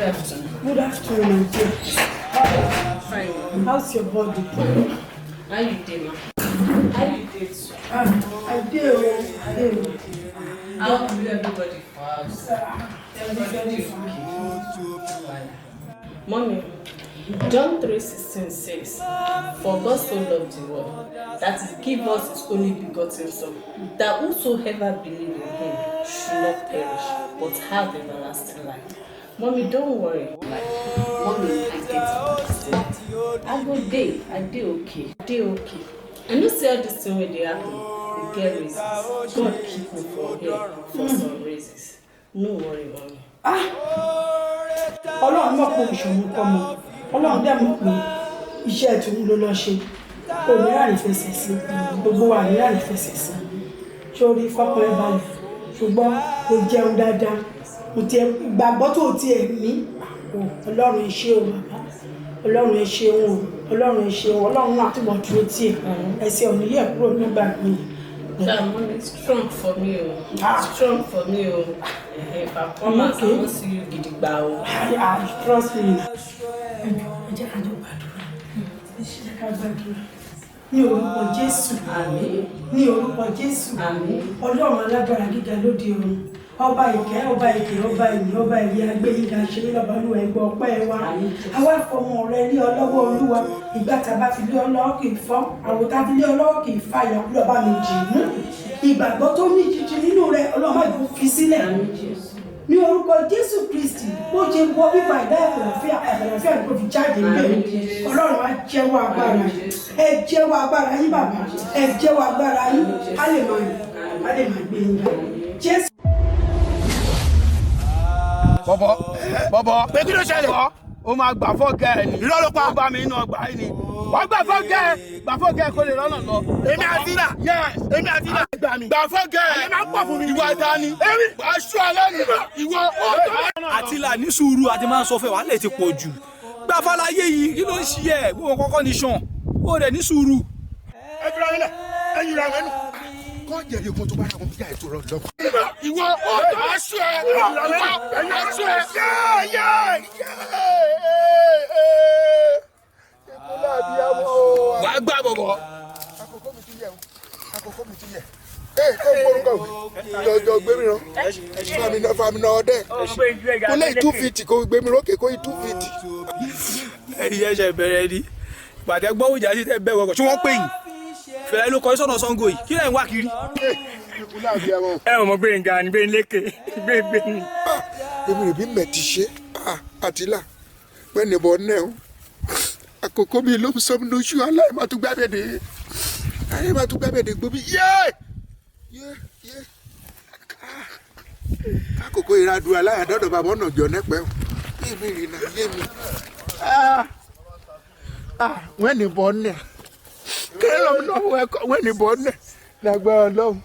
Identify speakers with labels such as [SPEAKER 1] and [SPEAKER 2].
[SPEAKER 1] Afternoon.
[SPEAKER 2] Good afternoon, my dear.
[SPEAKER 1] Fine.
[SPEAKER 2] How's your body?
[SPEAKER 1] How you dey, ma? How you dey too?
[SPEAKER 2] Ah, I dey o, I dey o.
[SPEAKER 1] How do everybody for house?
[SPEAKER 2] Everybody
[SPEAKER 1] Everybody okay? Mommy, John 3:16 says, "For God so loved the world, that he gave us his only begotten Son, that whosoever believe in him should not perish, but have everlasting life." Mommy, don't worry. Like, mommy, I get it. I go dey, I dey okay. I dey okay. I no see all this thing wey dey happen, e get reasons. God keep me for here for some reasons. No worry, mommy.
[SPEAKER 2] Ah! Ọlọ́run mọ̀ pé ìṣòro kọ́ mọ. Ọlọ́run dẹ̀ mọ̀ pé iṣẹ́ tòun ló lọ ṣe. Kò ní ráàlì fẹsẹ̀ sí. Gbogbo wa ní ráàlì fẹsẹ̀ sí. Sórí fọkàn ẹ balẹ̀. Ṣùgbọ́n kò jẹun dáadáa. Kò tiẹ̀ ìgbàgbọ́ tó tiẹ̀ ní. Ọlọ́run ẹ ṣé o bàbá. Ọlọ́run ẹ ṣeun o. Ọlọ́run ẹ ṣeun. Ọlọ́run náà túbọ̀ dúró tì ẹ́. Ẹsẹ̀ ò ní yẹ̀ kúrò nígbà mi.
[SPEAKER 1] Yeah, mommy, strong for me o.
[SPEAKER 2] Ah.
[SPEAKER 1] Strong for me o. If I promise, I won't see you gidigba o.
[SPEAKER 2] I trust me. Ẹ jọ̀ọ́, ẹ jẹ́ ká jọ gbàdúrà. Ẹ jẹ́ ká gbàdúrà. Ní orúkọ Jésù.
[SPEAKER 1] Àmín.
[SPEAKER 2] Ní orúkọ Jésù.
[SPEAKER 1] Àmín.
[SPEAKER 2] Ọlọ́run alágbára gíga lóde ọ̀run. Ọba ìkẹ́, ọba ìkẹ́, ọba ìyìn, ọba ìyè agbẹ́yìnga ṣe ní lọ́ba Olúwa ẹgbẹ́ ọpẹ́ wa. Àwa fọmọ rẹ lé ọ lọ́wọ́ Olúwa. Ìgbà tá a bá fi lé ọ lọ́wọ́ kì í fọ́. Àwò tá a fi lé ọ lọ́wọ́ kì í fa ìyàwó ọba mi dì í mú. Ìgbàgbọ́ tó ní jíjí nínú rẹ, Ọlọ́run má jẹ́ kó fi sílẹ̀
[SPEAKER 1] Àmín Jésù.
[SPEAKER 2] Ní orúkọ Jésù Kristi, bó ṣe wọ bíbá ìdá àlàáfíà, àlàáfíà ló fi jáde níbẹ̀.
[SPEAKER 1] Àmín Jésù.
[SPEAKER 2] Ọlọ́run á jẹ́wọ́ agbára.
[SPEAKER 1] Àmín Jésù.
[SPEAKER 2] Ẹ jẹ́wọ́ agbára yín, bàbá. Ẹ jẹ́wọ́ agbára yín. Á lè máa yìn, á lè máa gbé yín ga, Jésù.
[SPEAKER 3] Bọ̀bọ̀, bọ̀bọ̀.
[SPEAKER 4] Pé kí ló ṣẹlẹ̀?
[SPEAKER 3] Ó máa gbà fọ́gà ẹ̀ ni.
[SPEAKER 4] Irọ́ ló pa.
[SPEAKER 3] Ó bá mi inú ọgbà yìí ni. Wọ́n gbà fọ́gà ẹ̀, gbà fọ́gà ẹ̀ kó lè rọ́nà lọ.
[SPEAKER 4] Èmi àti ilà.
[SPEAKER 3] Yes.
[SPEAKER 4] Èmi àti ilà.
[SPEAKER 3] Gbà mí.
[SPEAKER 4] Gbà fọ́gà ẹ̀. Àyè máa ń pọ̀ fún mi.
[SPEAKER 3] Ìwọ ẹ̀dá ni.
[SPEAKER 4] Èmi.
[SPEAKER 3] Aṣọ alẹ́ ni. Ìwọ.
[SPEAKER 5] Àtìlà, ní sùúrù, àti máa ń sọ fẹ́ wàhálà ti pọ̀ jù. Gbà fàlàyé yìí, kí ló ń ṣe ẹ? Gbogbo kọ́kọ́ ní sàn ó rẹ̀ ní sùúrù.
[SPEAKER 4] Ẹ fi ra wọn lẹ. Ẹ yìí ra wọn nù. Kọ́ jẹ̀rí okun tó bá ra wọn bí àìtó rọ lọ.
[SPEAKER 3] Ìwọ aṣọ ẹ. Ìwọ aṣọ ẹ.
[SPEAKER 4] Yé yé yé. Ìkúlẹ̀ àbíyáwó.
[SPEAKER 3] Wà á gbà, bọ̀bọ̀.
[SPEAKER 4] Àkókò mi ti yẹ o. Àkókò mi ti yẹ. Ee, kó gbórúkọ òwe. Jọjọ gbé mi rán. Fàmìnà fàmìnà ọdẹ. Kó lè 250 kó gbé mi rókè kó yí 250.
[SPEAKER 5] Ẹ̀yin ẹ̀ṣẹ̀ bẹ̀rẹ̀ ni gbàtẹ́ gbọ́ òjà sí tẹ́ bẹ́ẹ̀ wọkọ̀ tí wọ́n pè yín fẹ̀rẹ̀ ló kọjú sọ̀nà Ṣàngó yìí. Kí lẹ̀ ń wá kiri?
[SPEAKER 4] Ìkúlẹ̀ àbíyáwó.
[SPEAKER 6] Ẹ ò mọ Gbénga ni Gbénlékè gbégbé ni.
[SPEAKER 4] Èmi rè bí mẹ̀ ti ṣe àtìlà pẹ́ẹ́nì bọ̀ náà o. Àkókò mi ló ń sọ mi lóṣù aláìmọ̀túgbàbẹ̀dẹ̀ aláìmọ̀túgbàbẹ̀dẹ̀ gbóbi yé yé yé. Àkókò ìradù aláyàdọ́dọ̀ bàbá ọ̀nà jọ nẹ́pẹ́ o. Yé mi rìnnà yé mi. Wẹ́ẹ̀nì bọ̀ náà kéré lọ́mọ náà wẹ́ẹ̀nì bọ̀ náà lágbára Ọlọ́run.